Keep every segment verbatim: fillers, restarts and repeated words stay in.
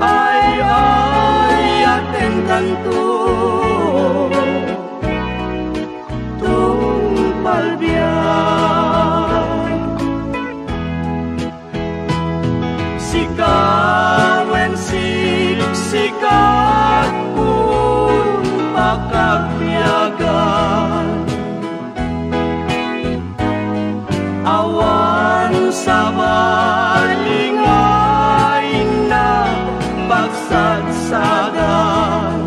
Ay, ay, atenkanto, tungpal biag. Sika wen siksika ti pagbiagan. Awan sabali nga innak pagsagsagan.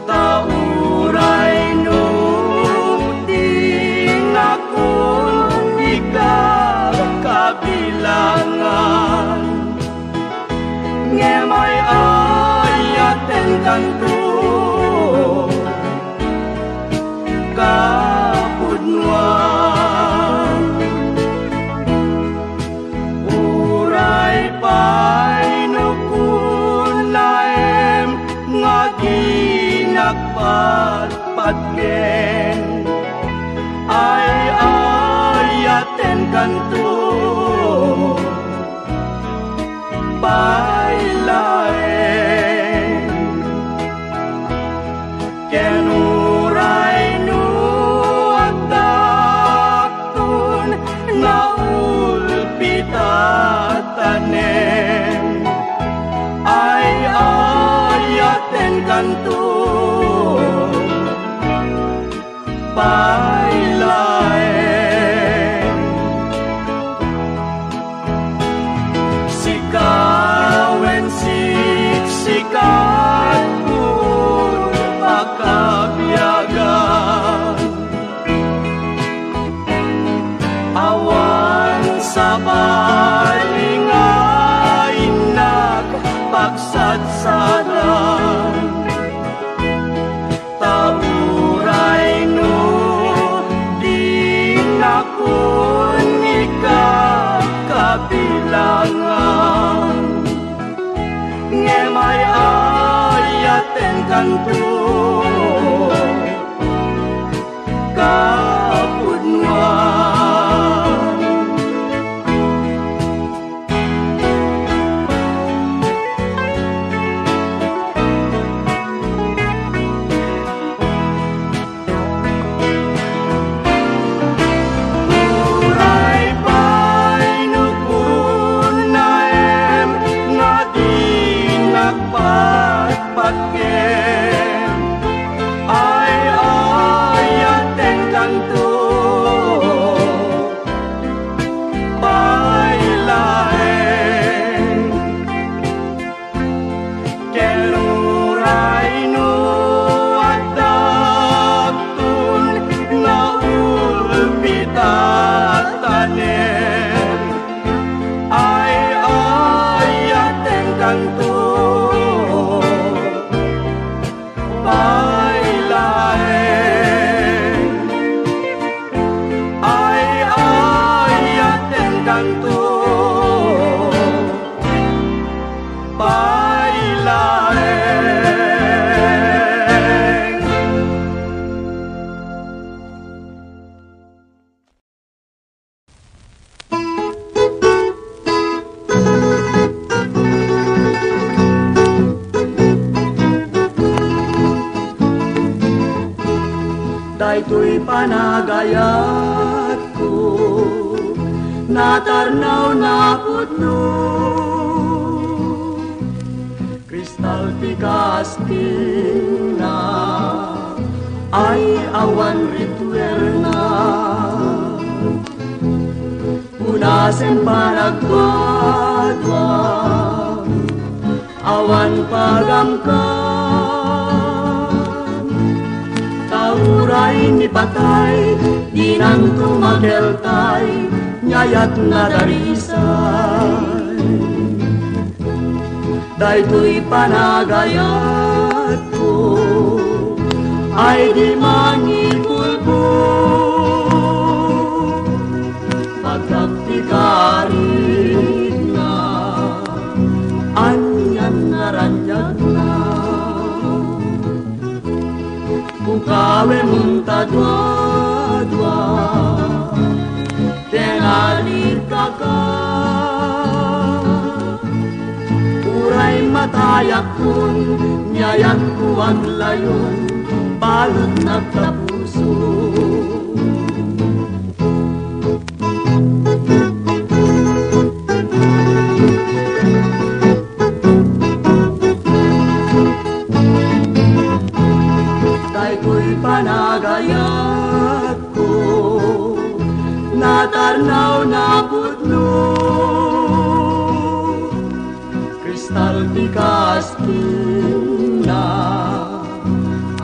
Ta uray no di nakon ikaw kabilangan, ngem ay ayatenkanto, kapudnoan. Uray pay no kunaem nga dinak patpatgen, ay ayatenkanto pay laeng. Ken uray no addaakton naulpit a tanem, ay ayatenkanto pay laeng. Sika wen siksika ti pagbiagan. Awan sabali nga innak pagsagsagan. Ta uray no di nakon ikaw kabilangan, ngem ay ayatenkanto, kapudnoan. Uray pay no kunaem nga dinak patpatgen, ay ayatenkanto pay laeng. Ken uray no addaakton naulpit a tanem, ay ayatenkanto pay laeng. Ay ayatenkanto pay laeng. Daytoy panagayatko, natarnaw, napudno. Kristal ti kastilna, ay awan rituelna. Punasen panagduadua, awan pagamkan. Ta uray ni patay, dinanto makeltay, nia yat nadarisay. Daytoy panagayatko ay di mangibulbul. Pagdakti karitna, anian naraniagna. Pukawem unta duadua, ken alikakan. Tayakkon, ni ayatko aglayon, balut nagtapuso. Daytoy panagayatko, natarnaw, napudno. Kristal ti kastina,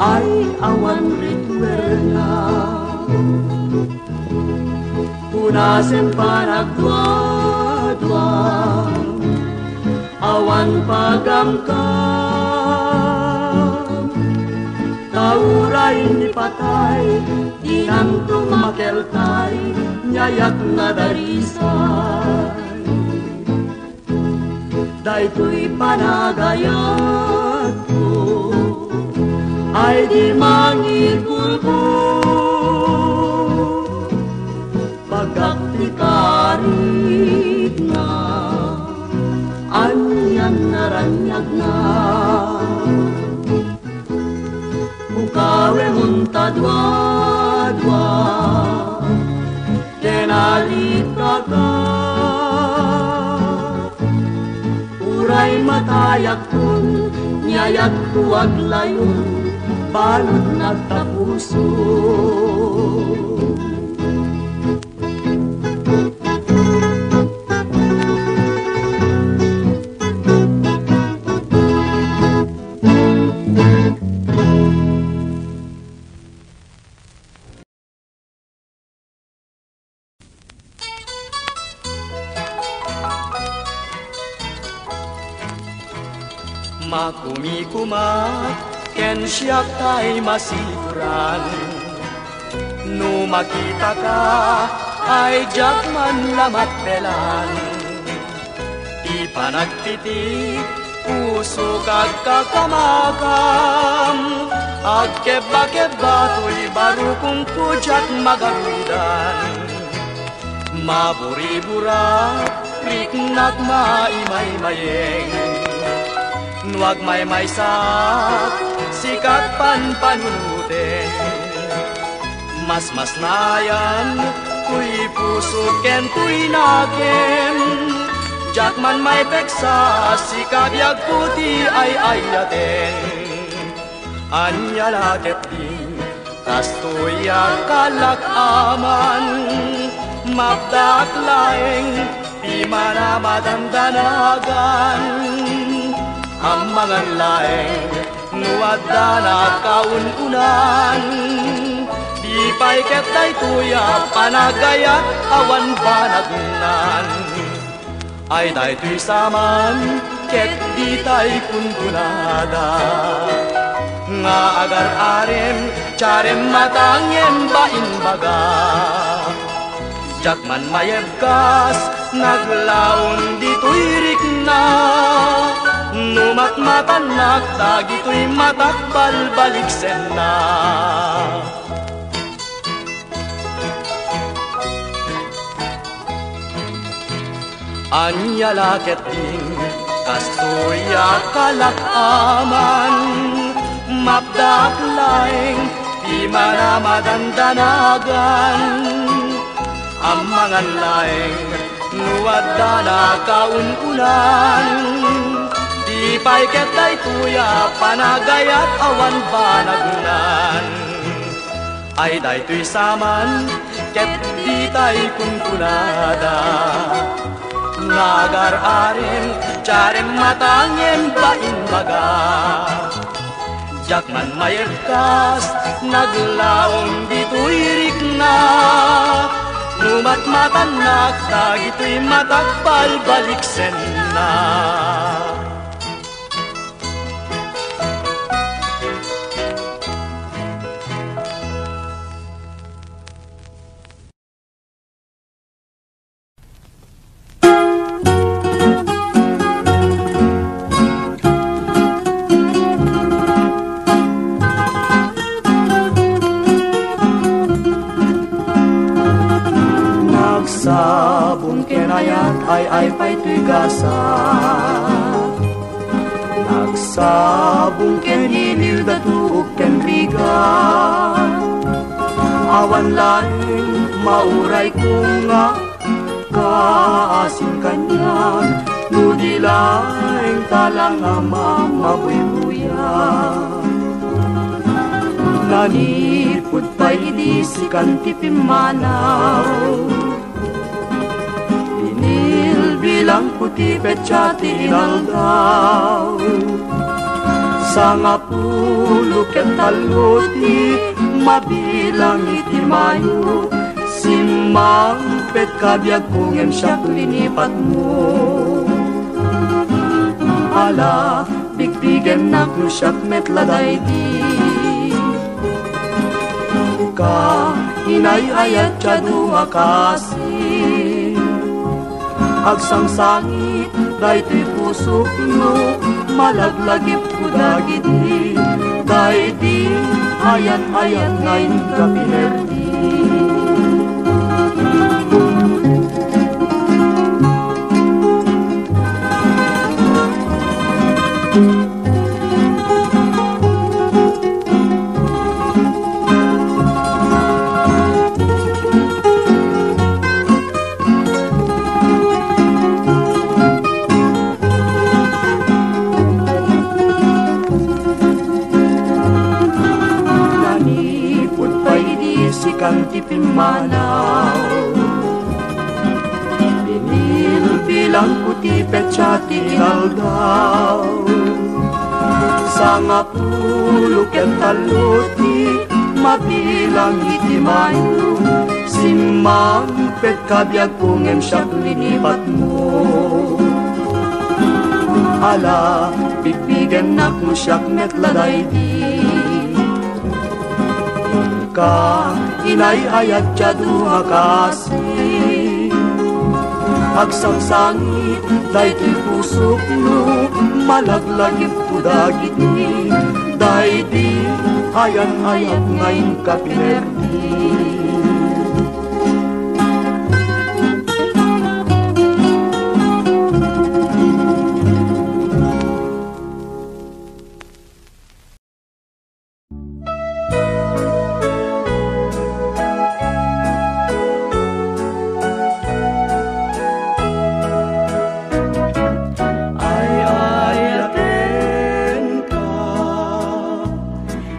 ay awan ritualna. Punasen panagduadua, awan pagamgam. Ta uray ni patay, dinanto makeltay, ni ayat nadarisay. Daytoy panagayatko, ay di mangikulko. Pagak ti karitna, anian naraniagna. Ukawem unta duadua, ken alitkaka. Uray matayakkon, ni ayatko aglayon, balut nagtapuso. Makumikumak ken siak tay masiguran. No makitaka, ay diak man la matpelan. Ti panagtiti, pusok agkakamakam, agkebba-kebba toy barukongko diak magarudan. Maburiburak, riknak maimaymayeng. No agmaymaysak, sikak panpanunoteng. Masmasnayan toy pusok ken toy nakem. Diak man maipeksa, sika biagko ti ay-ayaten. Ania la ketdi, kastoy a kalak aman, mapdaak laeng ti mana madandanagan. Ammangan laeng no adda nakaun-unan. Di pay ket daytoy a panagayat awan banagnan. Ay daytoy saman ket ditay kunkunada nga agar-arem, tiarem mata ngem bainbaga. Diak man mayebkas, naglaon ditoy rikna. No matmatannak, dagitoy matak balbaliksenna. Ania la ketdin, kastoy a kalak aman, mapdaak laeng ti mana madandanagan. Ammangan laeng no adda nakaun-unan, di pay ket daytoy a panagayat awan banagnan. Ay daytoy saman ket ditay kunkunada nga agar-arem, tiarem mata ngem bainbaga. Diak man mayebkas, naglaon ditoy rikna. No matmatannak, dagitoy matak balbaliksenna. Nagsabong ken ayat, ay-ay pay toy gasa. Agsabong ken iliw, datuok ken rigat. Awan laeng mauray ko nga kaasin kaniak, no di laeng tala nga mamabuybuya. Nanipud pay idi sikan ti pimmanaw, binilbilangko ti petsa ti inaldaw. Sangapulo ket tallo ti mabilang iti Mayo, simmangpetka biagko ngem siak linipatmo. Ala, bigbigennak no siak met la daydi. Ka, inay-ayat ti adu nga kaasi. Agsangsangit daytoy pusok no malaglagipko dagiti daydi ayan-ayat nga inka pinerdi. Nanipud pay idi sikan ti pimmanaw, binilbilangko ti petsa ti inaldaw. Sangapulo ket tallo ti mabilang iti Mayo, simmangpetka biagko ngem siak linipatmo. Ala, bigbigennak no siak met la daydi. Ka, inay-ayat ti adu nga kaasi. Agsangsangit daytoy pusok no malaglagipko dagiti daydi ayan-ayat nga inka pinerdi. Ay-ayatenka,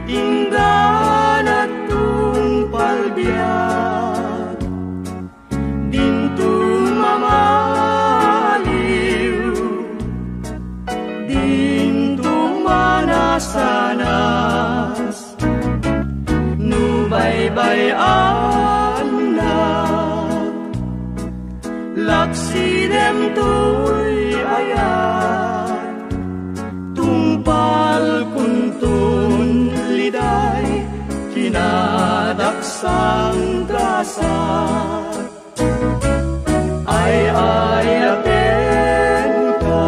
inggana't tungpal biag. Dinto mamaliw, dinto manasanas. No baybay-annak, laksi dentoy ayat, tungpalkonton liday, kinadaksan gasat. Ay-ayatenka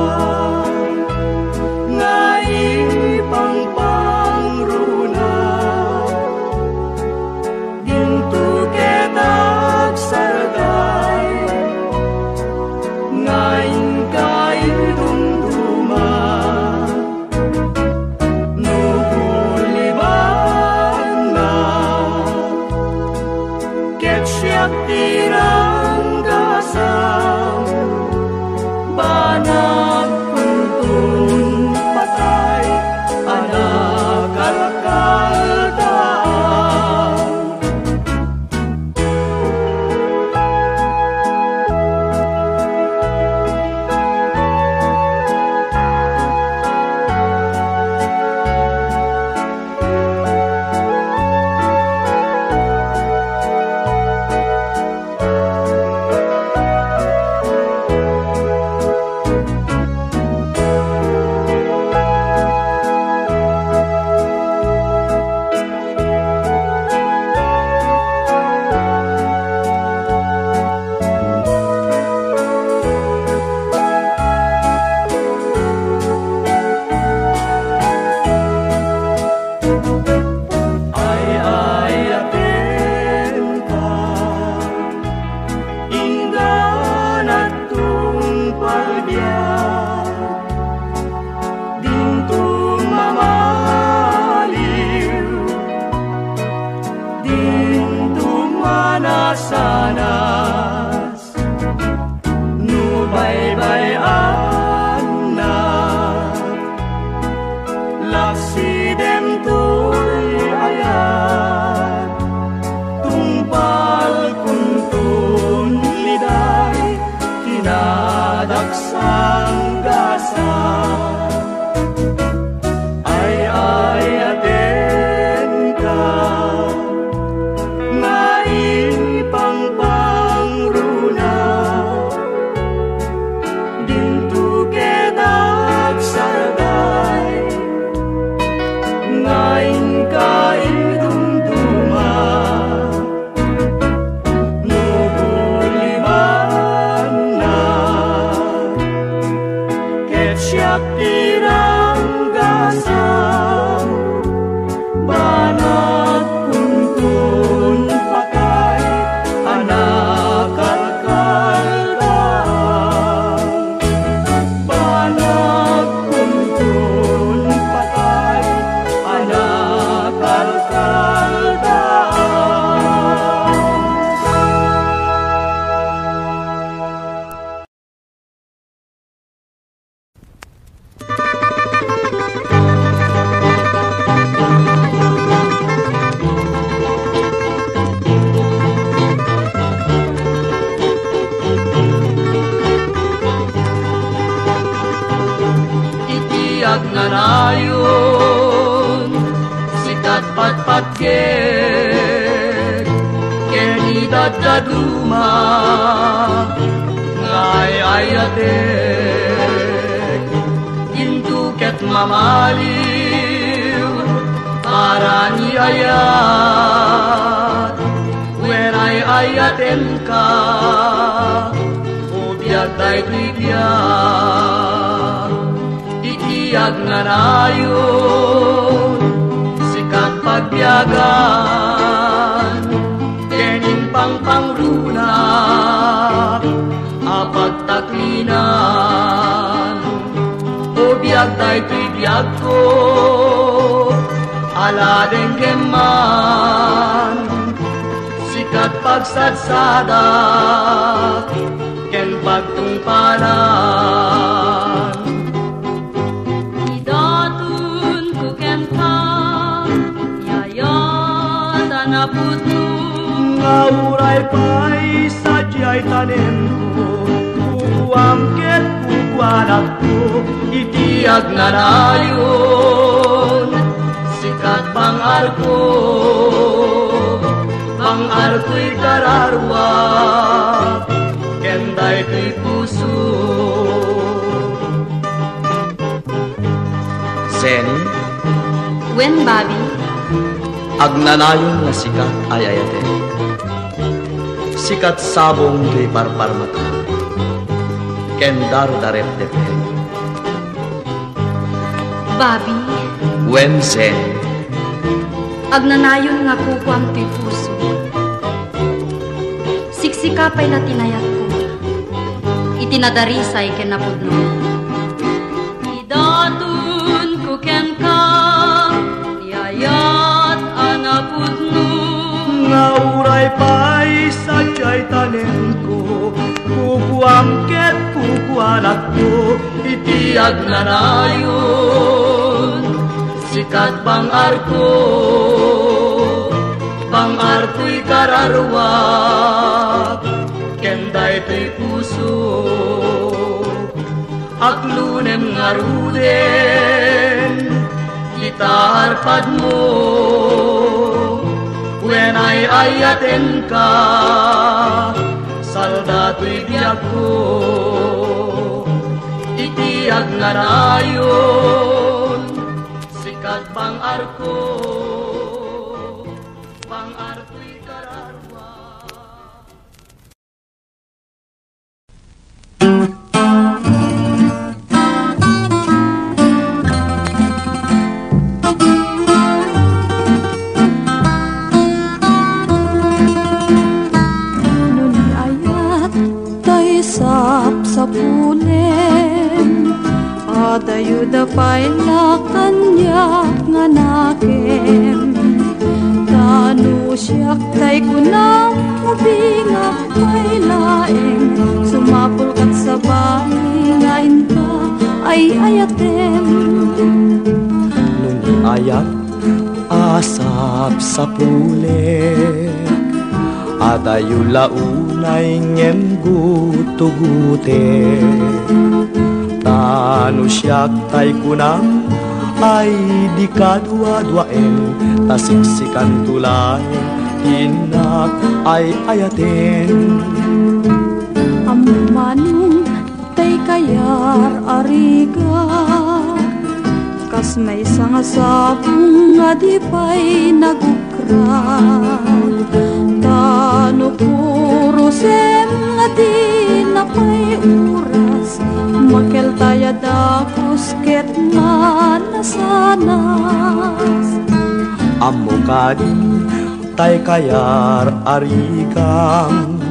nga ipangpangruna, dinto ket agsardeng nga inka idumduma. No gulibannak, ket siak ti ranggasam, Nadaksang gasa, ay-ayatenka, nga ipangpangruna, dinto ket agsardeng, nga inka idumduma. No bulimanna, ket siak ti ranggasam, banag kunton patay a nakalkaldan. Banag kunton patay a nakalkaldan. Iti agnanayon, sikat patpatgek ken idaddaduma nga ay-ayatek. Dinto ket mamaliw para ni ayat, wen ay-ayatenka, o biag daytoy biag. Iti agnanayon, sikat pagbiagan, ken impangpangrunak a pagtaklinan. O biag daytoy biagko, ala dengkem man, sikat pagsatsadak ken pagtungpalan. Idatonko kenka, ni ayat a napudno. Nga uray pay sadiay tanemko, kukuam ket kukuanakto. Iti agnanayon, sikat bang-arko, bang-arkoy kararuak ken daytoy puso. Zen. Wen, Bobby. Agnanayon nga sikat ay-ayaten. Sikat sabong toy parparmata ken dardarepdepem. Bobby. Wen, Zen. Agnanayon nga kukuam toy puso. Siksika pay la ti nayatko iti nadarisay ken napudno. Idatonko kenka, ni ayat a napudno. Nga uray pay sadiay tanemko, kukuam ket kukuanakto. Iti agnanayon, sikat bang-arko, bang-arkoy kararuak ken daytoy puso. Aklunem ngaruden ita arpadmo, wen ay-ayatenka, salda toy biagko. Iti agnanayon, sikat bang-arko, bang-arkoy kararuak. No ni ayat tay sapsapulem, adayoda pay la kaniak nga nakem. Ta no siak tay kunam, ubingak pay laeng, sumapulkat sabali nga inka ay-ayatem. No ni ayat a sapsapulek, adayo la una Ay ngem gutugutek. Ta no siak tay kunam, ay di kaduaduaen, ta siksikanto laeng ti innak ay ayaten. Ammo manen tay kayar a rigat, kas maysa nga sabong nga di pay nagukrat. Ta no purosem nga di na pay uras, makeltay a dagus ket nga nasanas. Ammo kadi tay kayar a rigam,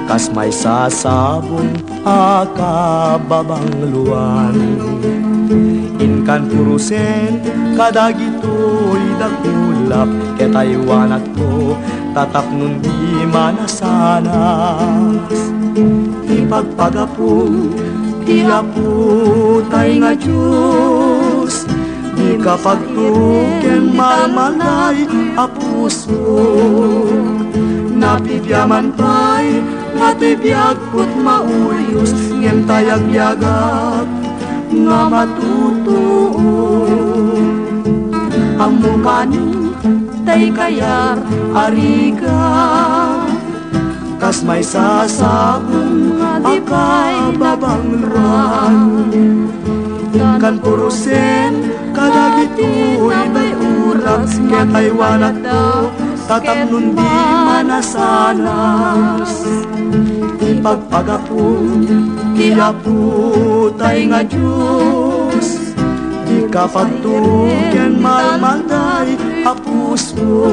kas maysa sabong a kababangloan. Inkan purosen kadagitoy dakulap, ket aywanakto ta tapnon di manasanas. Ipagpagapom ti Apo tay nga Dios, dika pagtuken malmalday a puso. Napipiaman pay nga ti biagko ti mauyos, ngem tay agbiagak nga matutuo. Ammo manen tay kayar a rigat, kas maysa sabong a kababangloan. Inkan purosen kadagitoy dakulap, ket aywanakto ta tapnon di manasanas. Ipagpagapom ti Apo tay nga Dios, dika pagtuken malmalday a puso.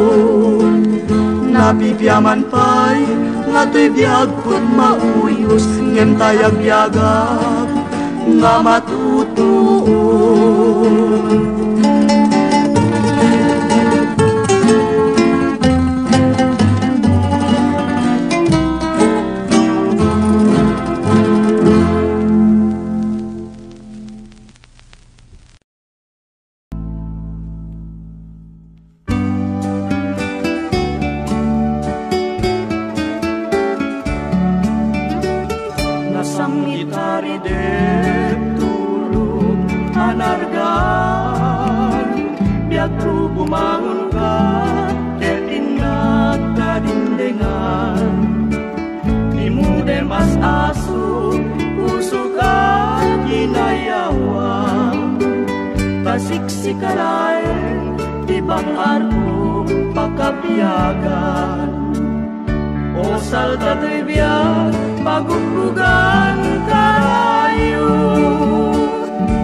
Napipiaman pay nga ti biagko ti mauyos, ngem tay agbiagak nga matutuo. Nasammit a ridet, turog a nargan, biagko bumangonka, ket innak kadindengan. Ni Mudemas aso, pusoka ginayawa, ta siksika laeng ti bang-arko pakabiagan. O salda toy biag, pagukkugan karayo,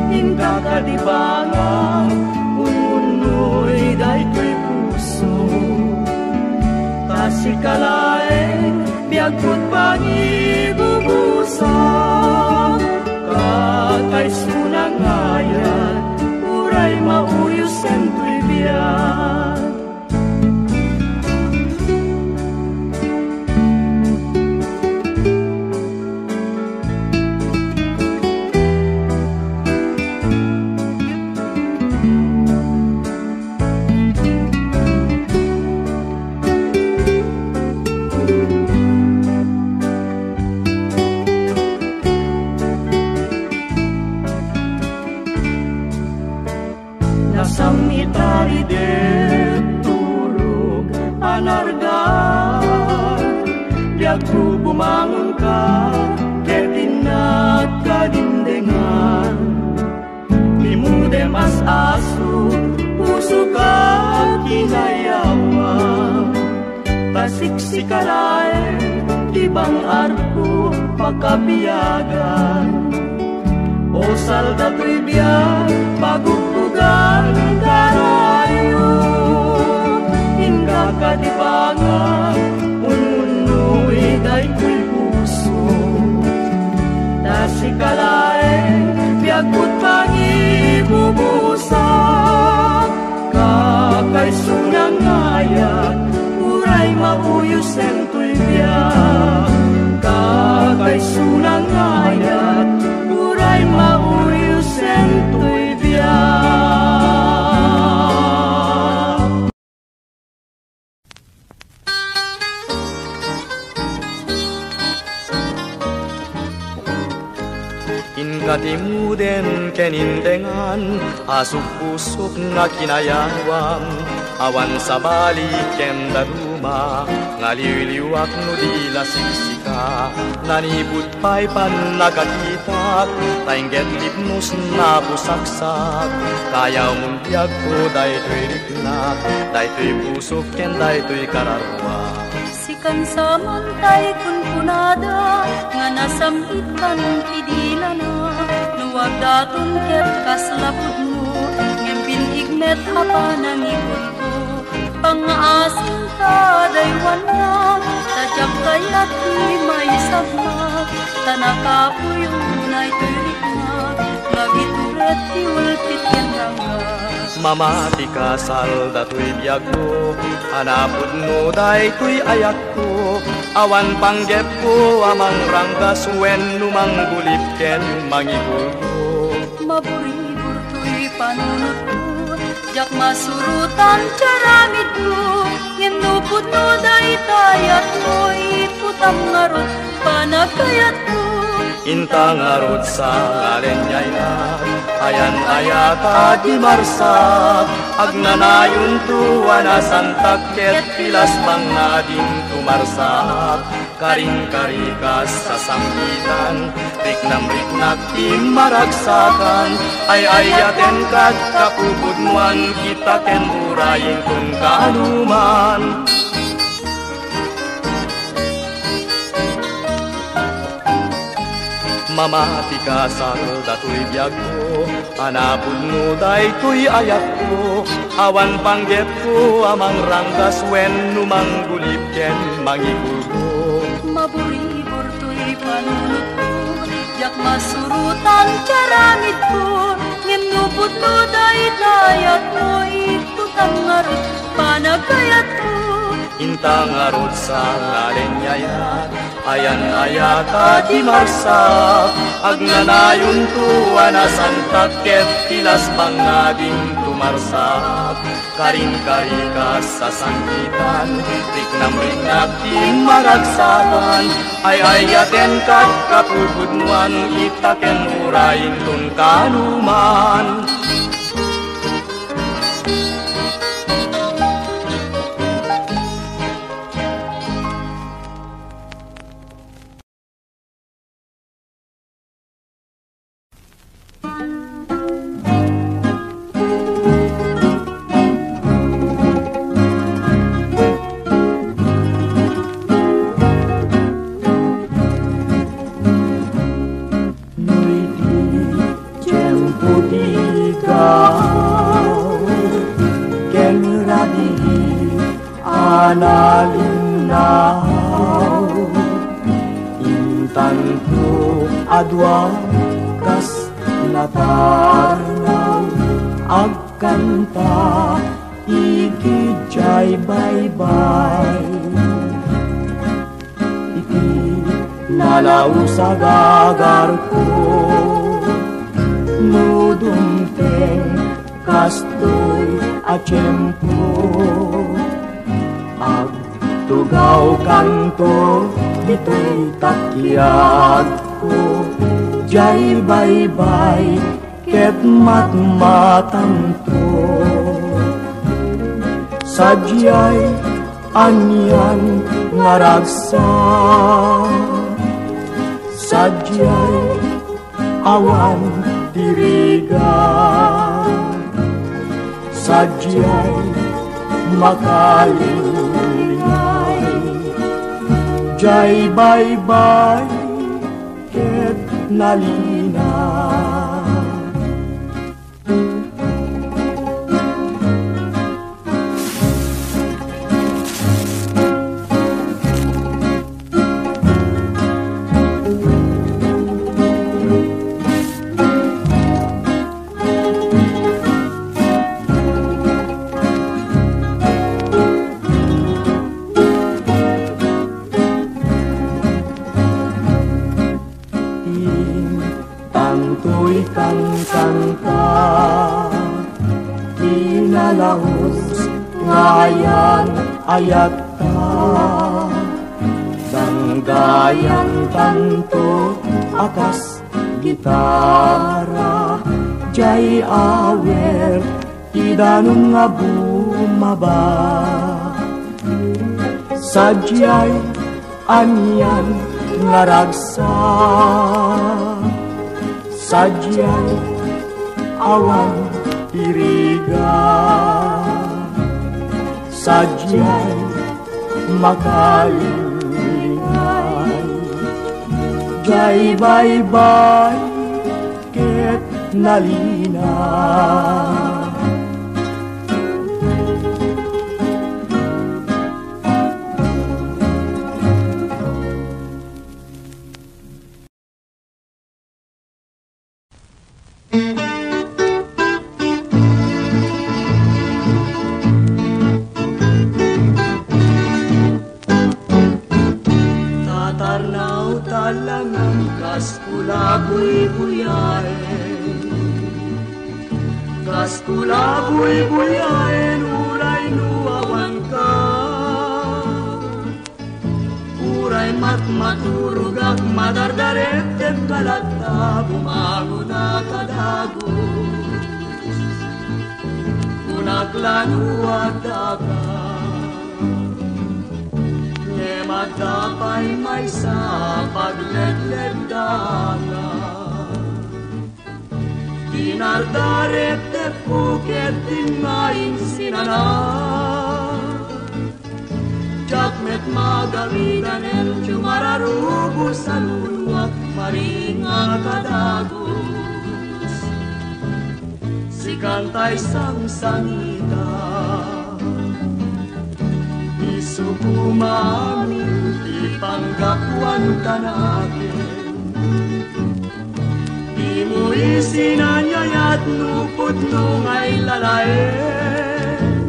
inka kadi bangak, ununnoy daytoy puso. Ta sika laeng biagko ti pangibubusak, kakaiso nga ayat, uray mauyosen toy biag. Nasammit a ridet, turog a nargan, biagko bumangonka, ket innak kadindengan. Ni Mudemas aso, pusoka ginayawa, ta siksika laeng ti bang-arko pakabiagan. O salda toy biag, pagukkugan karayo, inka kadi bangak, ununnoy daytoy puso. Ta sika laeng biagko ti pangibubusak, kakaiso nga ayat, uray mauyosen toy biag. Kakaiso nga ayat, uray mauyosen toy biag. Katimuden ken indengan a sukpusok nga kinayawam, awan sabali ken daduma nga liwliwak no di la siksika. Nanipud pay pannakakitak, ta ingget lipnos napusaksak. Kayawmon biagko daytoy riknak, daytoy pusok ken daytoy kararua. Sikan sa man tay kunkunada nga nasam-itkan idi lana, no agdaton ket kasla pudno, ngem bin-ig met a panangipudko. Pangngaasinta daywanna, ta diak kayat ti maisagmak, ta nakapuyo daytoy riknak, nga agitured ti ulpit ken ranggas. Mamati kasal datoy biagko, a napudno daytoy ayatko, awan panggepko a mangranggas wenno manggulip ken mangigulgo. Maburibur toy panunotko, diak masurotan ti aramidko, ngem no pudno dayta ayatmo, iputam ngarud panagkayatko. Inta ngarud sa nga leniayan, ayan-ayat a dimarsak, agnanayonto a nasantak ket pilas pangngadin tumarsak. Karin-karikas a sangpitan, riknam-riknak ti maragsakan, ay-ayaten ket kapupudnoan, kita ken urayinton kaanoman. Mamati kasal datoy biagko, a napudno daytoy ayatko, awan panggepko a mangranggas wenno manggulip ken mangigulgo. Maburibur toy panunotko, diak masurotan ti aramidko, ngem no pudno dayta ayatmo, iputam ngarud panagkayatko. Inta ngarud sa nga leniayan, ayan-ayat a dimarsak, agnanayonto a nasantak ket pilas pangngadin tumarsak. Karin-karikas a sangpitan, riknam-riknak ti maragsakan, ay-ayaten ket kapupudnoan, ita ken urayinton kaanoman. No idi tiempo ti iggaw ken rabii a nalinnaw, intanto a dua kas natarnaw agkanta idiay baybay. Iti nalaus a gagarko, no dumteng kastoy a tiempo, agtugawkanto ditoy takiagko, diay baybay ket matmatanto. Sadiay anian nga ragsak, sadiay awan ti rigat, sadiay makalingay, diay baybay ket nalina. Tantoy kankanta ti nalaus nga ayan-ayatta. Danggayan tanto a kas Gitara, jay awer ti danum nga bumaba. Sadiay anian nga ragsak, sadiay awan ti rigat, sadiay makalingay, jay baybay ket nalina. Tatarnaw ta langang kas kula buybuyaen. Kas kula buybuyaen, uray no awanka. Uray matmaturogak, madardarettek ka latta, bumangonka a dagus. Kunak la no addaka, ngem adda pay maysa a pagledleddaak. Dinardarettekko ket dinnak insinana. Diak met magawid a nentio mararubo sa luluak, maringak a dagus. Sikan tay sangsangita, isu koma amin ti panggapuan kanaken. Dimo isin a nayat no pudno nga ilalaen.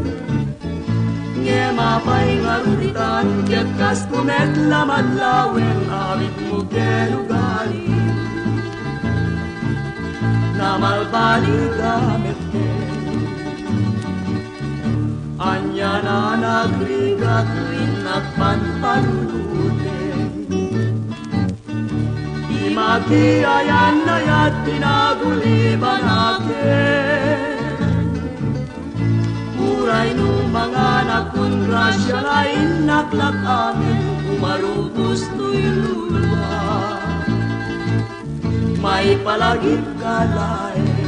Ngem apay ngarud itan ket kasko met lamadlawen, awitmo ken ugalim. Namalbaliga met ken. Ania a nagrigat, innak panpanunoteng. Di makiayan-ayat ti nagulibanaken. Uray no manganak kun grasia nga innak la amin, umarubos toy luluak. Maipalagipka laeng.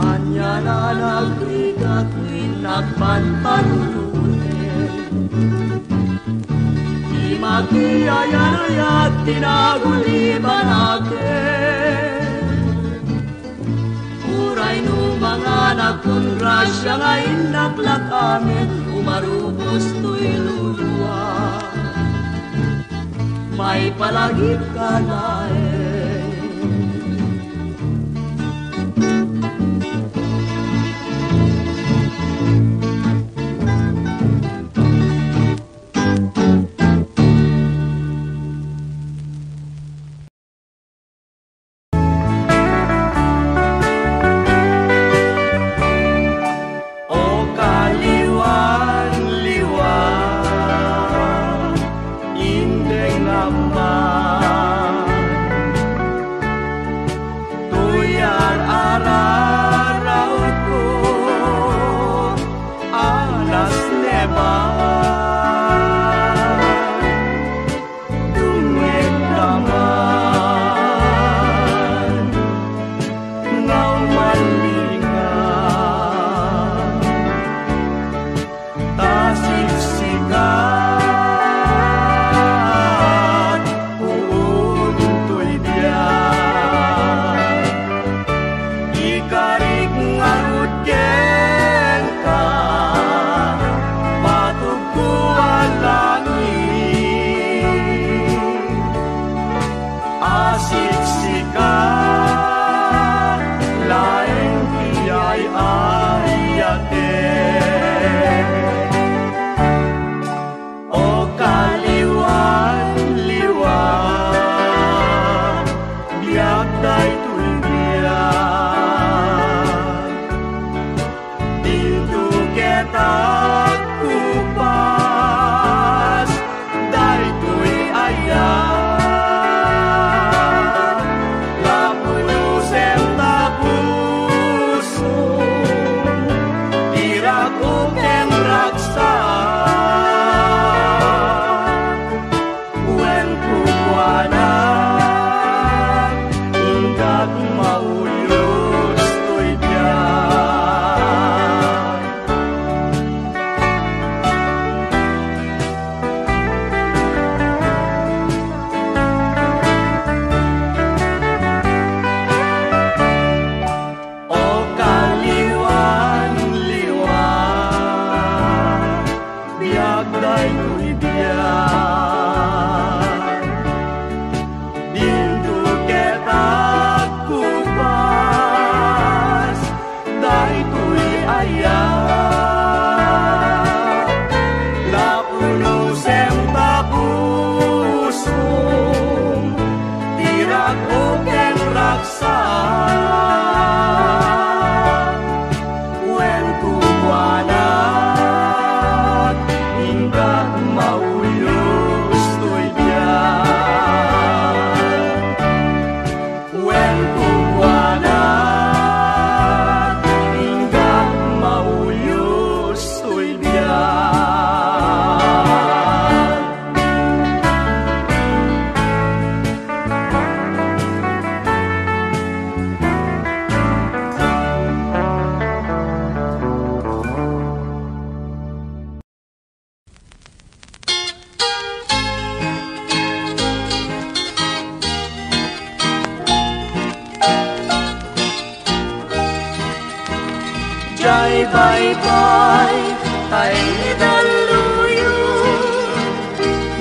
Ania a nagrigat, innak panpanunoteng. Di makiayan-ayat ti nagulibanaken. Uray no manganak kun grasia nga innak la amin, umarubos toy luluak. Maipalagipka laeng. O kaliwan-liwan, indeng amman. Aya, lapuno senta pusom, ti rag-o ken ragsak, wen kukuanak, ingka mauyos toy biag. Wen kukuanak, ingka mauyos toy biag. Jay baybay, tay ni Dalluyo,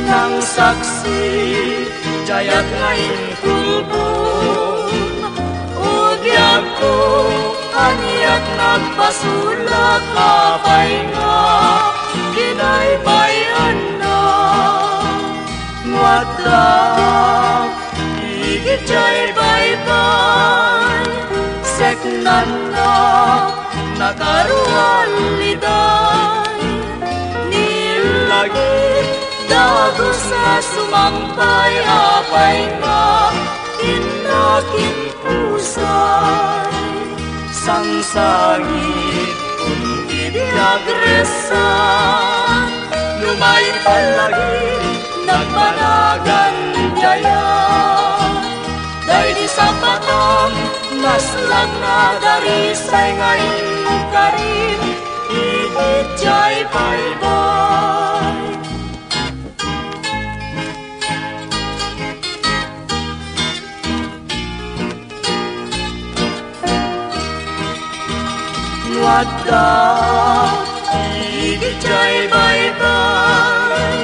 nang saksi, jayat nga inkulbong. O biagko, aniak nagpasulak, apay nga kinaybaybayanna? Ngem adda, igid jay baybay, seknanna, nakarualiday. Ni langit, dagus a sumangpay, apay nga innak impusay. Sangsangit, kun idi agresa, numay palagi, nagpanagan jaya. Daydi sapatam, naslak nga darisay nga inkarim, igid jay baybay. Wadda, igid jay baybay,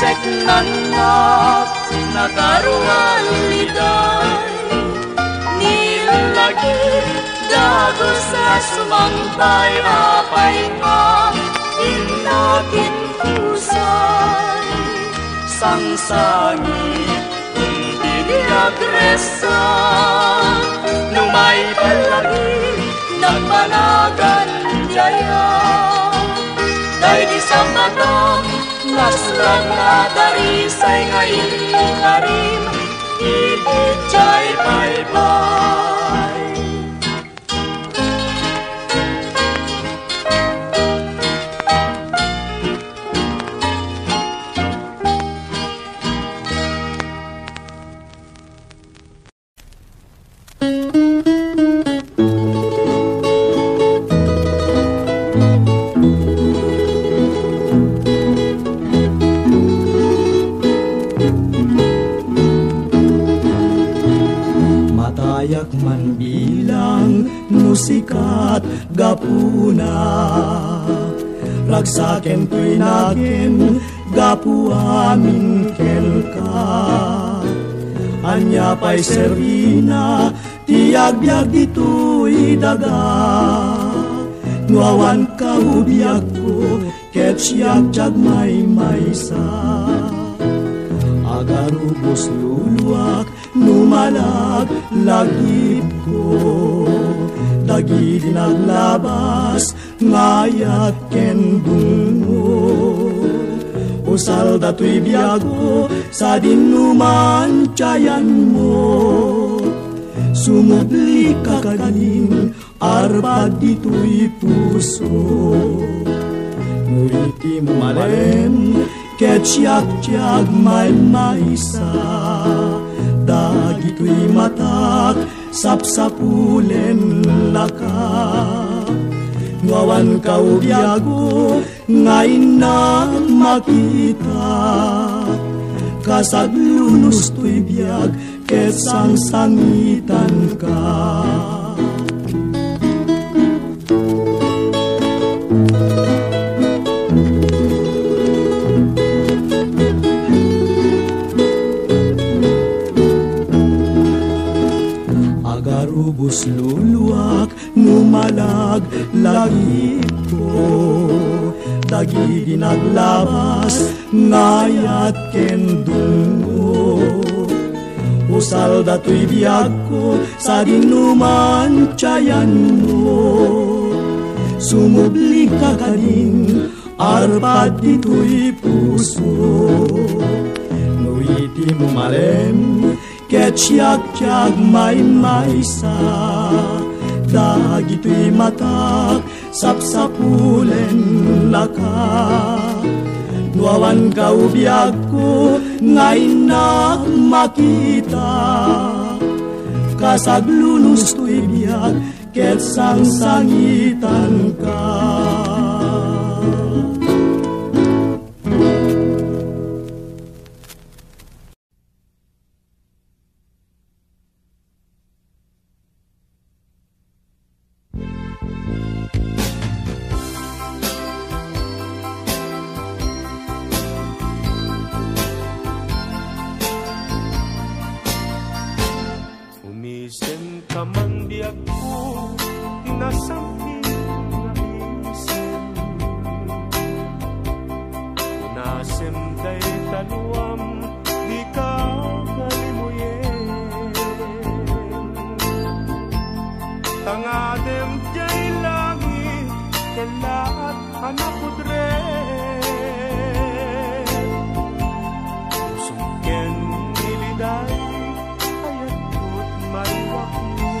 seknanna, nakarualiday. Ni langit, dagus a sumangpay, apay nga innak impusay. Sangsangit, kun idi agresa, numay palagi, nagpanagan jaya. Daydi sapatam, naslak nga darisay nga inkarim, igid jay baybay. Matayak man bilang musikat gapuna. Ragsaken toy nakem gapu amin kenka. Ania pay serbina ti agbiag ditoy daga? No awan ka, o biagko, ket siak ti agmaymaysa. Agarubos luluak, no malag lagipko, dagidi naglabas nga ayat ken dungngo. Usal datoy biagko, sadin no man ti ayanmo. Sumubli ka kadin, arpad ditoy puso. No iti mumalen, ket siak ti agmaymaysa. Dagitoy matak, sapsapulen laka. No awan ka, o biagko, nga innak makita. Kas aglunos toy biag, ket sangsangitanka. Agarubos luluak, no malag Langitko, dagidi naglabas nga ayat ken dungngo. Usal datoy biagko, sadino mantiayanmo. Sumubli ka kadin, arpad ditoy puso. No iti mo malem, ket siak ti agmaymaysa, dagitoy matak sapsapulennaka. No awan ka, o biagko, nga innak makita, kas aglunos toy biag, ket sangsangitanka. Umisem ka man, biagko, ti nasangpet nga isem. Unasem dayta luam, dika kalimuyen. Tangadem diay langit, kellaat a napudre. Pusom ken iliday, ayatko ti mariwakmi.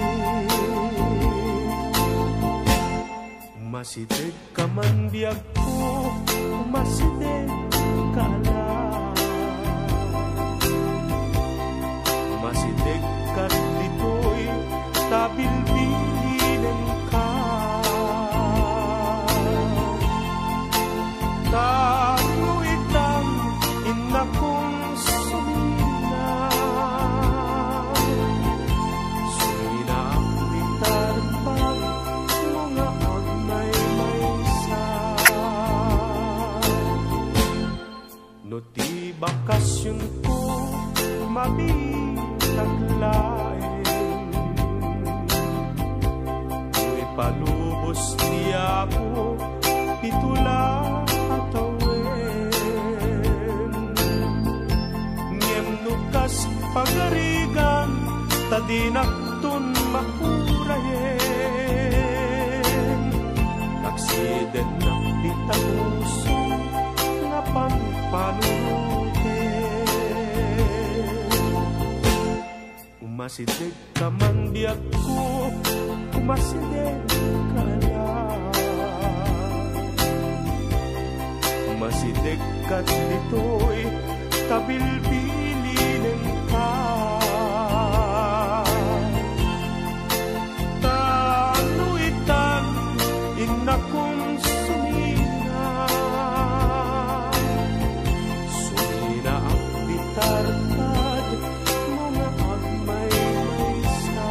Umasideg ka man, biagko, umasideg ka la. Umasideg ka ditoy ta bilbilinenka. Tapno itan, innakon sumina. Suminaak ti tarpag, no nga agmaymaysa. No ti bakasionko, mabiitak laeng. No ipalubos ti Apo, pito la a tawen. Ngem no kas pagarigan, ta dinakton mapurayen, taksidennak ti tapusom nga panpanunoten. Umasideg ka man, biagko, umasideg ka la. Umasideg ka ditoy ta bilbilinenka. Ta no itan, innakon sumina. Suminaak ti tarpad, no nga agmaymaysa.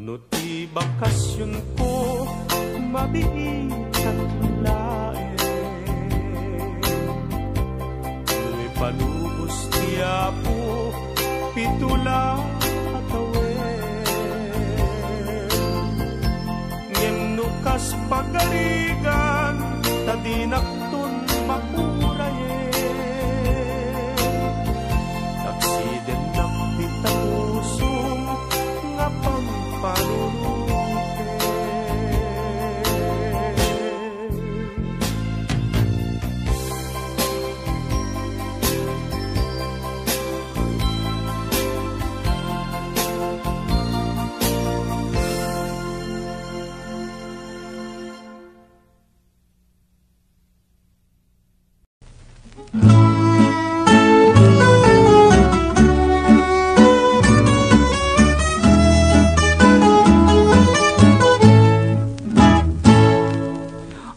No ti bakasionko, mabiitak laeng. No ipalubos ti Apo, pito la a tawen. Ngem no kas pagarigan, ta dinakton mapurayen, taksidennak ti tapusom nga panpanunoten.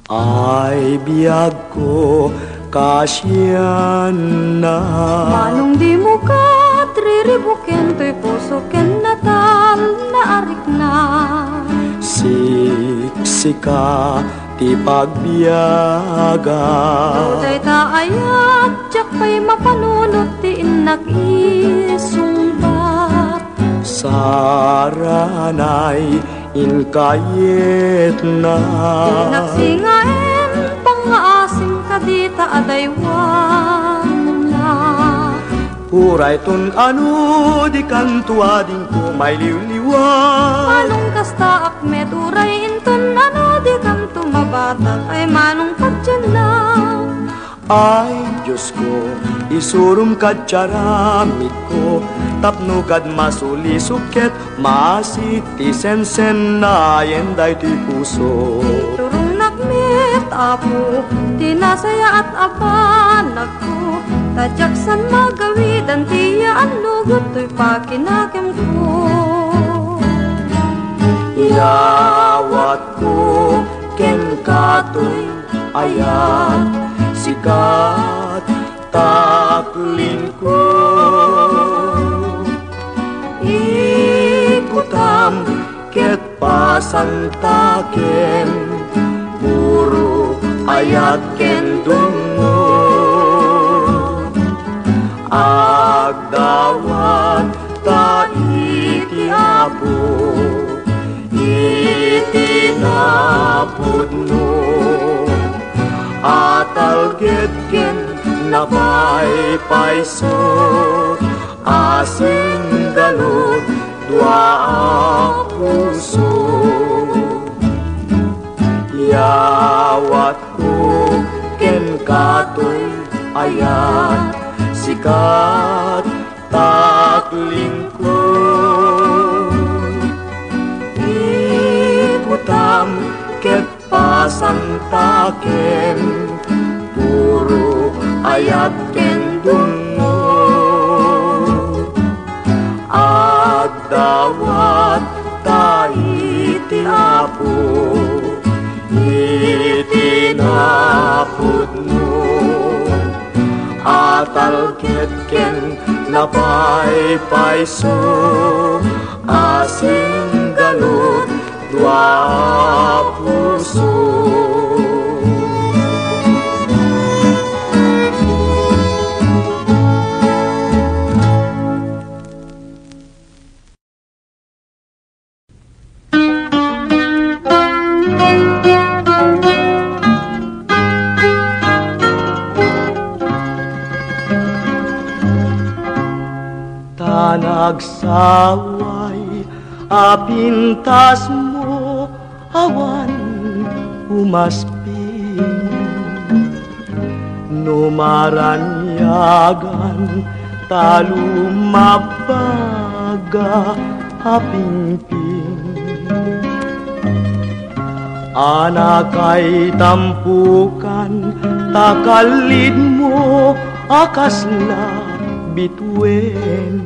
Ay, biagko, kasianna. Manong dimo ket riribuken toy puso ken natalna a rikna. Siksika ti pagbiagak. No dayta ayat, diak pay mapanunot ti innak isungbat. Saranay Inkayetna. Naksi nga ipangngaasim kadita a daywanna. Uray ton ano dikanto adingko mailiwliwa. Manong kastaak met uray inton ano dikanto mabatag ay manong padianna. Ay, Diosko, isurom kad ti aramidko, tapno kad masulisok ket maasi ti sensennaen daytoy puso. Iturongnak met, Apo, ti nasayaat a banagko, ta diak san magawidan ti yaannugot toy pakinakemko. Iyawatko kenka toy ayat, sikat, taklingko. Ikutam ket pasantakem, puro ayat ken dungngo. Agdawat ta iti Apo, iti napudno a talged ken napaypayso a singgalut dua a puso. Iyawatko kenka toy ayat, sikat, taklingko. Ikutam ket pasantakem, puro ayat ken dungngo. Agdawat ta iti Apo, iti napudno a talged ken napaypayso a singgalut dua a puso. Ta nagsaway a pintasmo awan umasping. No maranyagan ta lumabbaga a pingping. Anakay tampukan ta kallidmo a kasla bituen.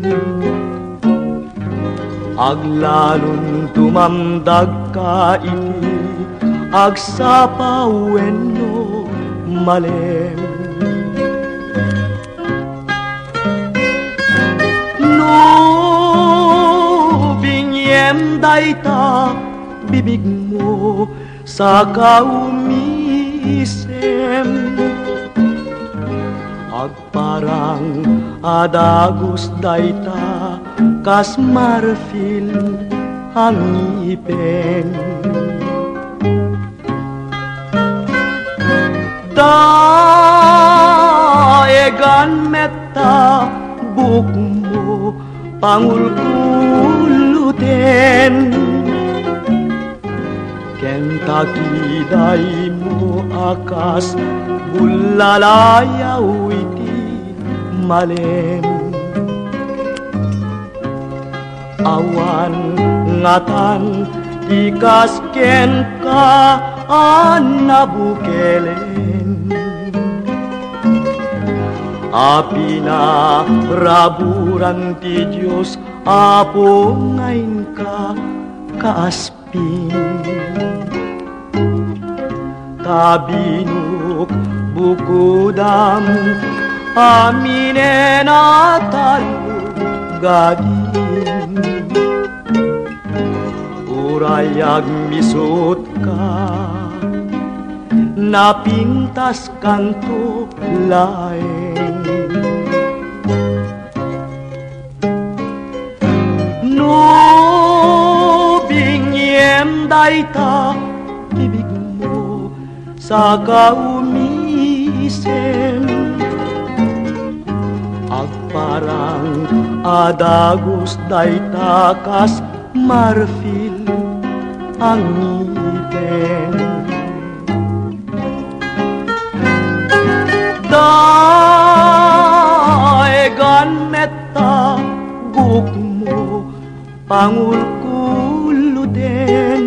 Aglalon tumamdagka iti agsapa wenno malem. No bingiem dayta bibigmo, saka umisem. Agparang a dagus dayta kas marfil a ngipen. Daegan met ta buokmo pangulkuloten. Ken ta kidaymo a kas bullalayaw iti malem. Awan ngatan ti kas kenka a nabukelen. A pinaraburan ti Dios, Apo, nga inka kaasping. Ta binukbukudam aminen a tallo gadin. Uray agmisutka, napintaskanto laeng. No bingiem Dayta bibigmo, saka umisem. Agparang a dagus dayta kas marfil a ngipem. Daegan met ta buokmo, pangulkuloten,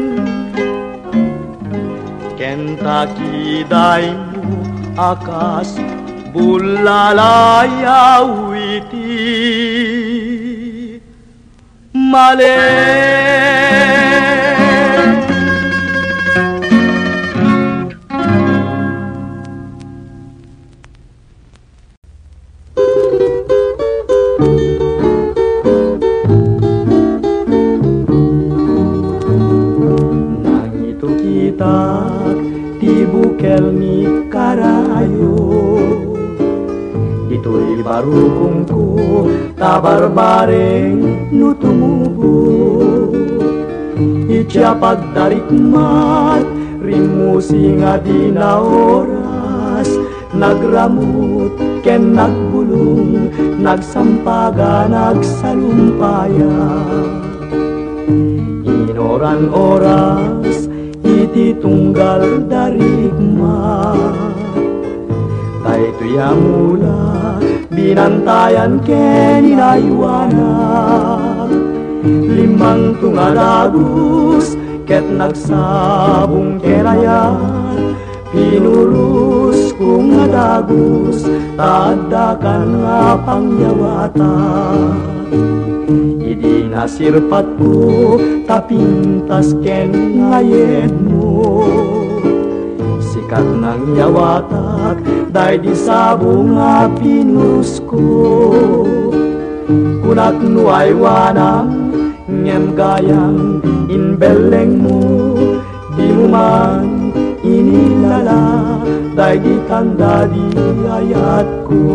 ken ta kidaymo a kas bullalayaw iti malem. Nangitukitak ti bukel ni karayo. Ditoy barukongko ta barbareng no tumubo. Idiay pagdarikmat, rimmusing a di naoras, nagramut ken nagbulong, nagsampaga, nagsalumpaya. Inoran-oras iti tunggal darikmat. Daytoy a mula, binantayan ken inaywanak. Limmangto nga dagus ket nagsabong ken ayat. Pinurusko nga dagus, ta addakan nga pangyawatak. Idi nasirpatko ta pintas ken ngayetmo, sikat nangyawatak daydi sabong a pinurusko. Kunak no aywanam, ngem gayam imbellengmo, dimo man inilala daydi tanda di ayatko.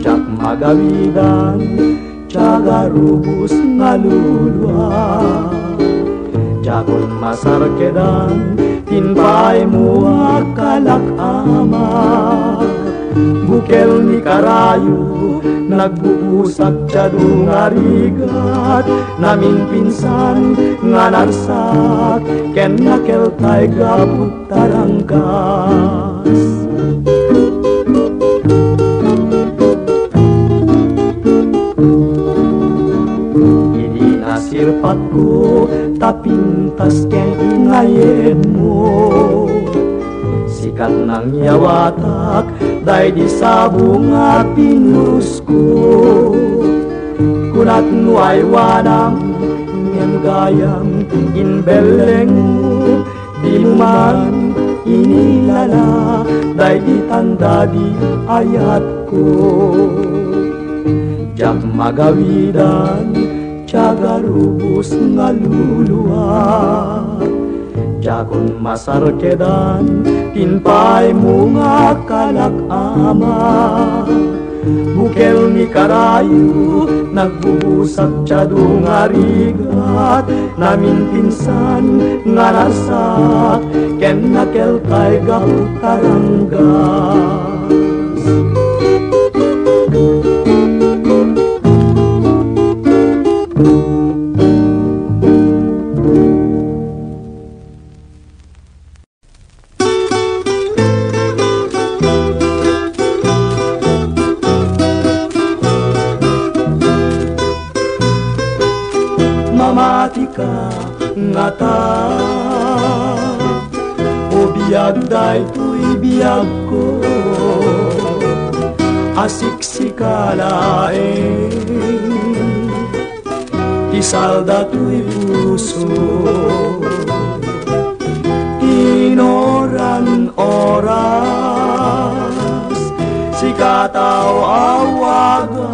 Diak magawidan, tiaga rubos nga lulua. Diakon masarkedan, tin paaymo a kalak ama. Bukel ni karayo, nagbubusak ti adu nga rigat, naminpinsan nga narsak, ken nakeltay gapu taranggas. Idi nasirpatko ta pintas ken ngayetmo, sikat nangyawatak daydi sabong a pinurusko. Kunak no aywanam, ngem gayam imbellengmo, dimo man inilala daydi tanda di ayatko. Diak magawidan, tiaga rubos nga lulua. Diakon masarkedan, tin paaymo nga kalak ama. Bukel ni karayo, nagbubusak ti adu nga rigat, naminpinsan nga narsak, ken nakeltay gapu taranggas. Mamatika ngata, o biag, daytoy biagko a siksika laeng. Isalda toy puso. Inoran oras, sika ta awaga.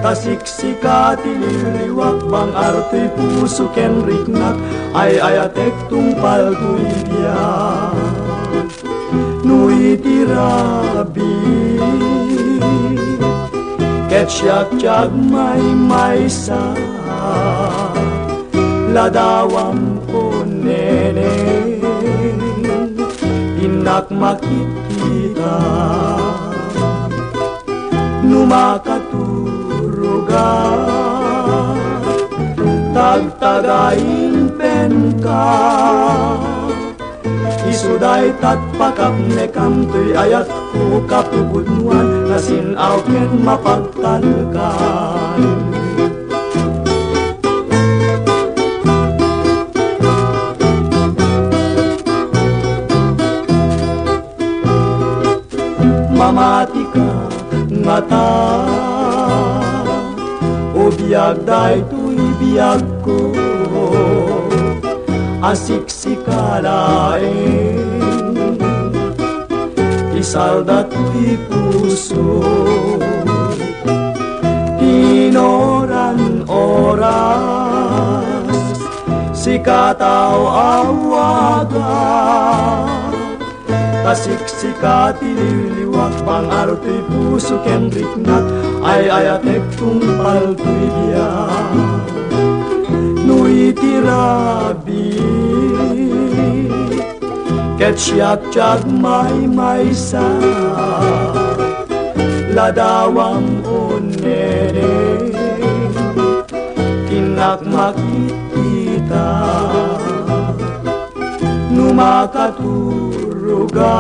Ta siksika ti liliwak, bang-ar toy puso ken riknak, ay-ayatek tungpal toy biag. No iti rabii, ket siak ti agmaymaysa, Ladawam ko, Neneng, innak makitkita. No makaturoga, tagtagain penka. Isu daytat pakapnekam toy ayatko, kapupudnoan, nasin-aw ken mapagtalkan. Mamatika ngata, o biag, daytoy biagko, a siksika laeng, isalda toy puso. Tinoran oras, sikataw awaga. Ta siksika ti liwliwak, bang-ar toy puso ken riknak, ay-ayatek tungpal toy biag. No iti rabii ket siak ti agmaymaysa, ladawam, o Neneng, innak makitkita. No makaturoga,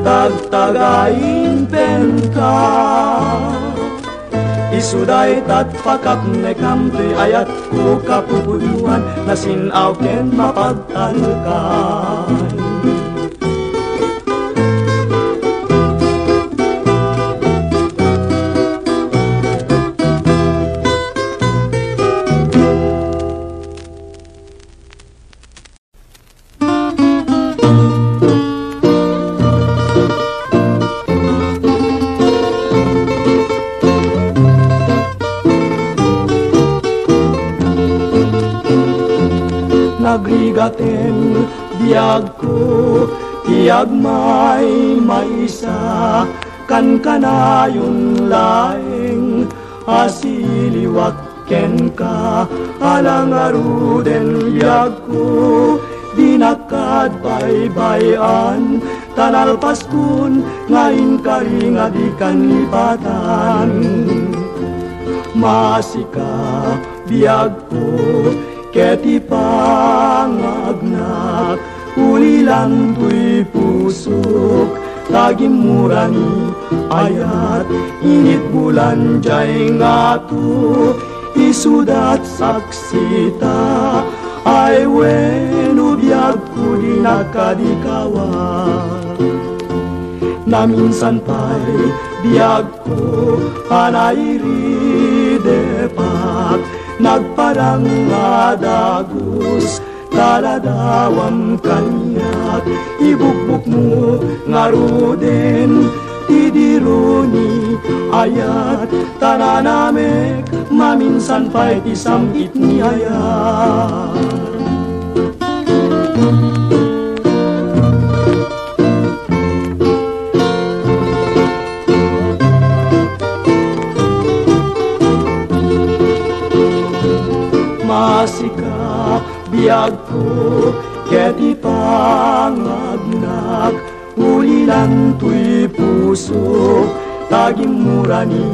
tagtagain penka. Isu daytat pakapnekam toy ayatko, kapupudnoan, nasin-aw ken mapagtalkan. Nagrigaten biagko ti agmaymaysa, kankanayon laeng a siliwak kenka, ala ngaruden biagko, dinak baybay-an, ta nalpaskon nga inkari nga dikan lipatan. Maasika, biagko, ket ipangagnak, ulilan toy pusok, ta gimmurani ayat, init bulan diay ngato, isudat saksita, ay wenno biagko, dinak kadi kawar. Naminsan pay, biagko, a nairidepak, nagparang a dagus, ta ladawam kaniak, ibukbukmo ngaruden ti dironi ayat, ta nanamek, maminsan pay ti sam-it ni ayat. Maasika, biagko, ket ipangagnak, ulilan toy pusok, ta gimmurani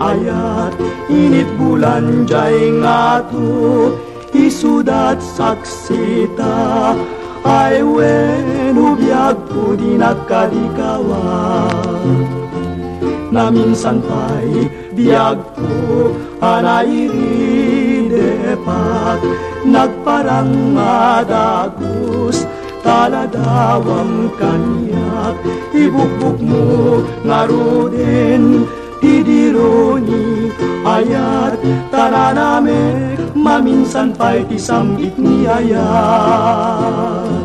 ayat, init bulan diay ngato, isudat saksita, ay wenno biagko, dinak kadi kawar. Naminsan pay, biagko, a nairidepak, nagparang a dagus, ta ladawam kaniak, ibukbukmo ngaruden ti dironi ayat, ta nanamek, maminsan pay ti sam-it ni ayat.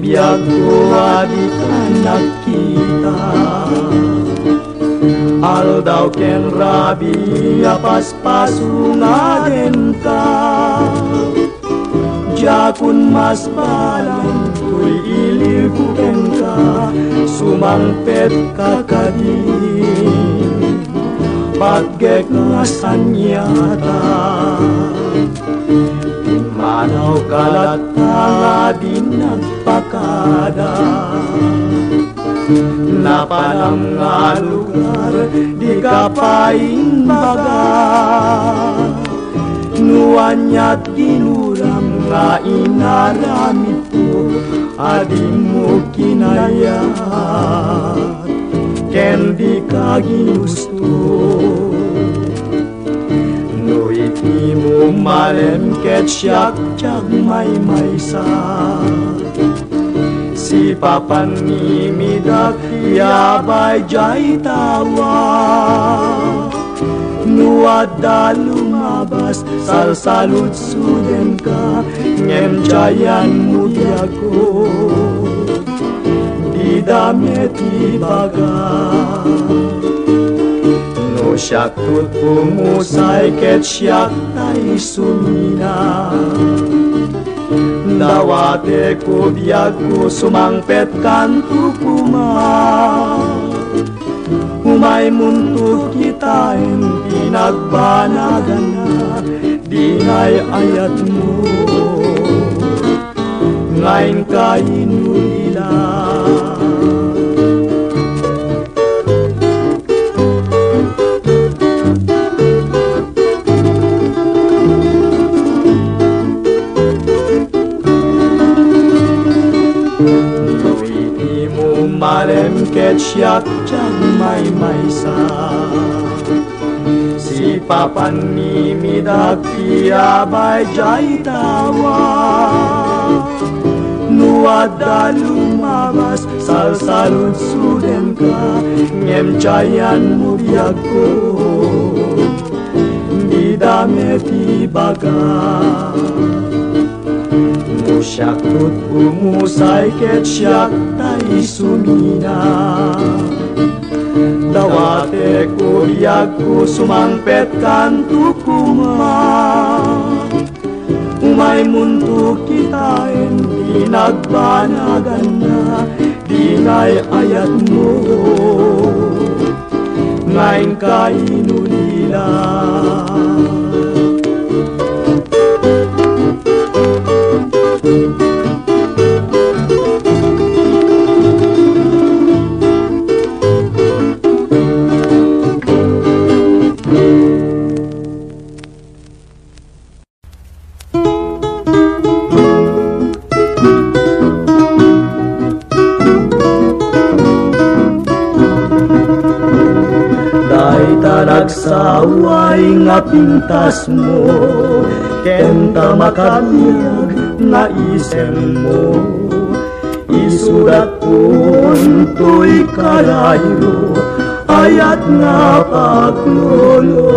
Yagko a dika nagkita. Aldaw ken rabii a paspasong a denka. Diakon masbalang toy iliwko kenka, sumangpetka kadi. Patgek nga saniata. Immanawka latta nga di nagpakada. Napanam nga lugar, dika pay imbaga. No aniat ginuram nga inaramidko a dimo kinayat ken dika ginusto. No iti mo malem ket siak ti agmaymaysa. Sipapan ni midak ti abay diay tawa. No adda lumabas, salsaludsodenka, ngem diayanmo ti agko. Dida met ibaga. No siak ti umusay ket siak tay sumina. Dawatek ti biagko, sumangpetkanto koma. Umaymonto kitaen ti nagbanaganna, dinay ayatmo nga inka inulila. No iti mo malem ket siak ti agmaymaysa. Sipapan ni midak ti abay diay tawa. No adda lumabas, salsaludsodenka, ngem diayanmo ti agko. Dida met ibaga. No siak ti umusay ket siak tay sumina. Dawatek ti biagko, sumangpetkanto koma. Umaymonto kitaen ti nagbanaganna, dinay ayatmo nga inka inulila. Dayta nagsaway nga pintasmo, ken ta makabiag nga isemmo. Isudatkon toy karayo, ayat nga paklolo.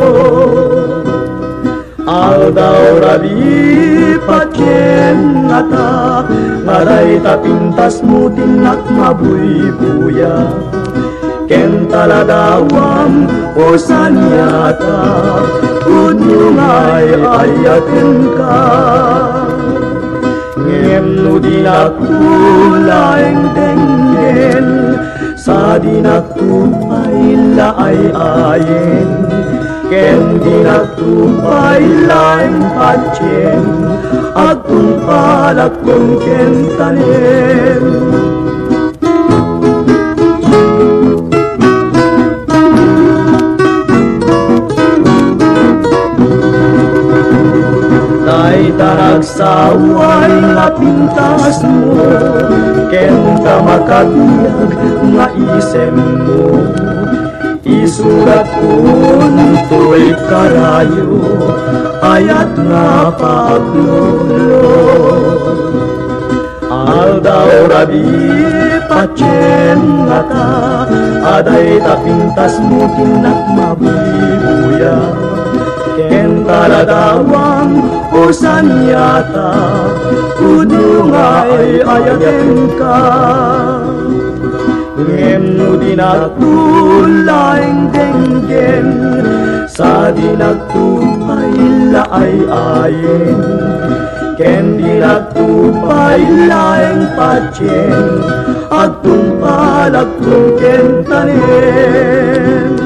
Aldaw, rabii, patien ngata, nga dayta pintasmo ti innak mabuybuya. Ken ta ladawam, o saniata, pudno nga ay-ayatenka. Ngem no dinak laeng denggen, sadinakto pay la ay-ayen, ken dinakto pay laeng patien, agtungpalakkon ken tanem. Dayta nagsaway nga pintasmo, ken ta makabiag nga isemmo. Isuratkon toy karayo, ayat nga paklolo. Aldaw, rabii, patien ngata, a dayta pintasmo ti innak mabuybuya. Ken ta ladawam, o Saniata, pudno nga ay-ayatenka. Ngem no dinakto laeng denggen, sa dinakto pay laeng ayen, ken dinakto pay laeng patien, agtungpalak kentanen.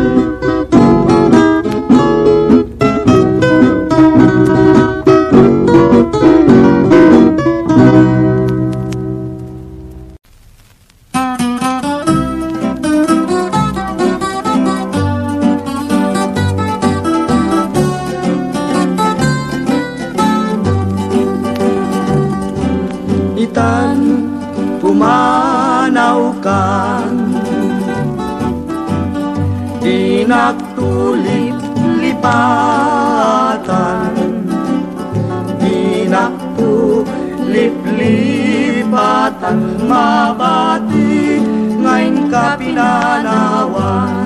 Itan, pumanawkan, dinak tuliplipatan, dinak tuliplipatan, mabati nga inka pinanawan.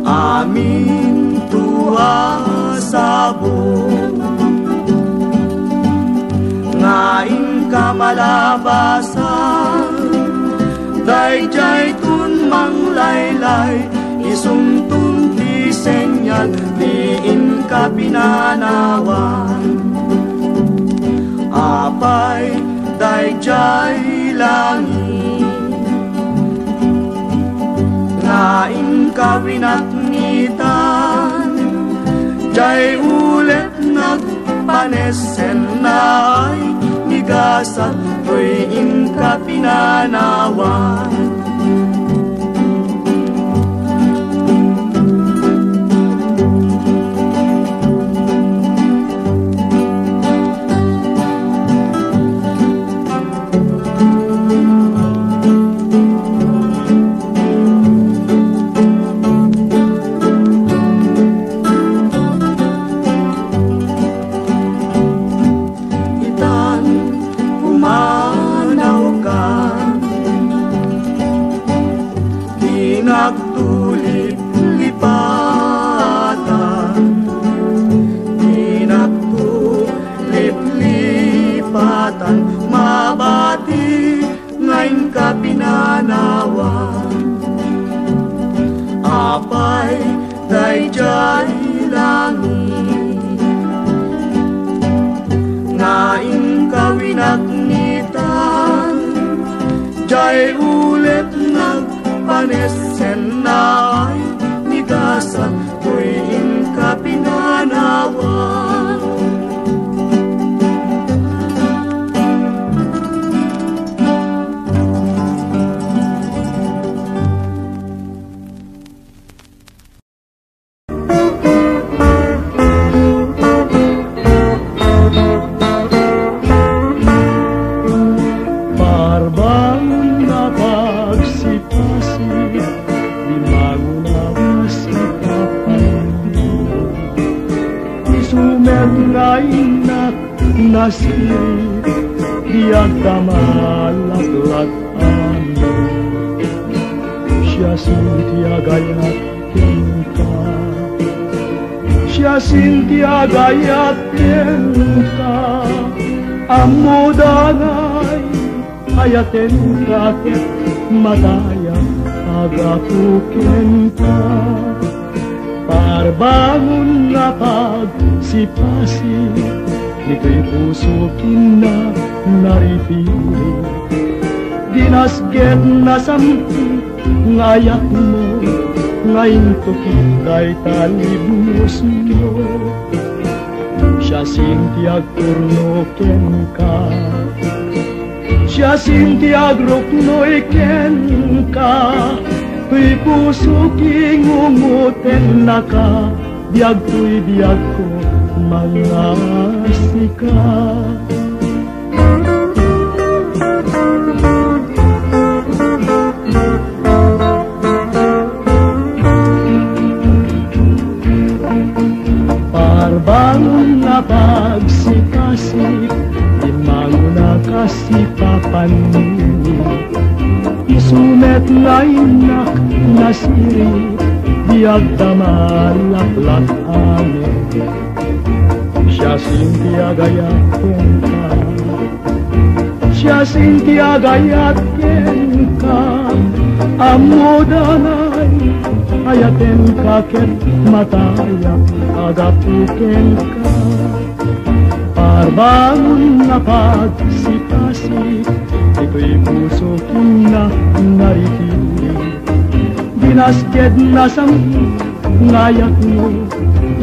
Aminto a sabong nga inka malabasan, daydiayton manglaylay, isunton ti senyal ti inka pinanawan. Apay, daydiay langit nga inka winatnitan, diay ulit nagpanessen, naay ni gasat toy inka pinanawan. Itan, pumanawkan, dinak tuliplipatan, dinak tuliplipatan, mabati nga inka pinanawan. Apay, daydiay langit nga inka winatnitan, diay ulit nagpanessen, naay ni gasat toy inka pinanawan. Parbangon nga pagsipasip, dimangon a pagsipasip. Isu met nga innak nasirib, di agdama laklak-an. Siasino ti agayat kenka? Siasino ti agayat kenka? Ammoda ngay ayatenka ket matayab a gapu kenka. Parbangon nga pagsipasip, ditoy pusok innak naripirib. Di nasket nasam-it nga ayatmo, nga intukit dayta libnosmo. Siasino ti agturno kenka? Siasino ti agruknoy kenka? Toy pusok ingungotennaka, biag toy biagko, mangasika. Parbangon nga pagsipasip, dimangon a kassipapanmi. Isu met nga innak nasirib, di agdama laklak-an. Sias Siasino ti agayat kenka? Siasino ti agayat kenka? Ammo danay ayatenka ket matayak a gapu kenka. Parbangon a pagsipasip ditoy puso kinna nariti. Dinaskedna sam nga ayatmo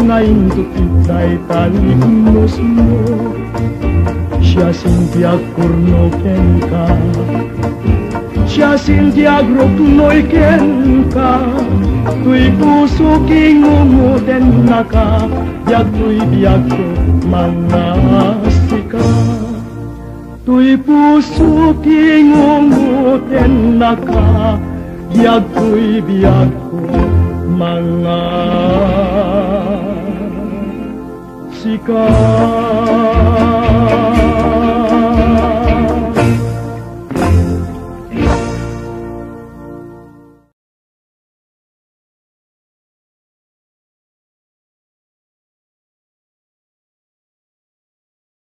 nga intukit dayta liknosmo. Siasino ti agkurno kenka? Siasino ti agruknoy kenka? Toy puso kingungotennaka, diak toy biagko mangngasika. Toy puso kingungotennaka, diak toy biagko mangngasika.